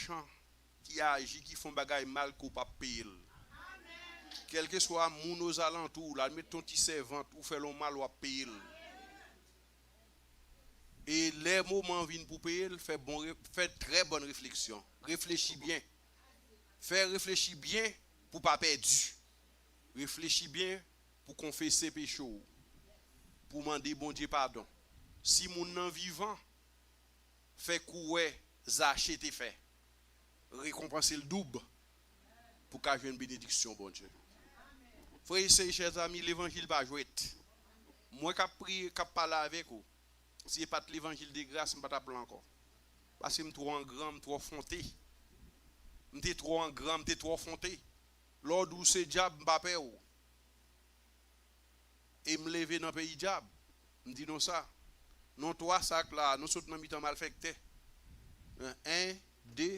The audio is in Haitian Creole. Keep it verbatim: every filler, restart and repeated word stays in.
mechan, ki aji, ki fè yon bagay mal, ke w p ap peye l. Kèlkeswa moun ozalantou w la, met yon ti sèvant, ou fè l yon mal, w ap peye l. E lè moman vin pou peye l, fè bon, fè trè bòn refleksyon. Reflechi byen. Fè reflechi byen pou pa pèdi. Reflechi byen pou konfese peche w. Pou mande Bondye padon. Si moun nan vivan, fè kou wè Zache te fè. Rekonpanse l doub pou ka jwenn benediksyon Bondye. Frè e sè, chè zami, levanjil pa jwèt. Mwen k ap priye, k ap pale avèk ou. Si se pa t levanjil de gras, m pa t ap la ankò. Paske m twò angran, m twò fonte. M te twò angran, m te twò fonte. Lè w di w se dyab, m pa pè w. E m leve nan peyi dyab. M di nou sa. Nou twa sa k la, nou sot nan mitan malfèktè. En, de,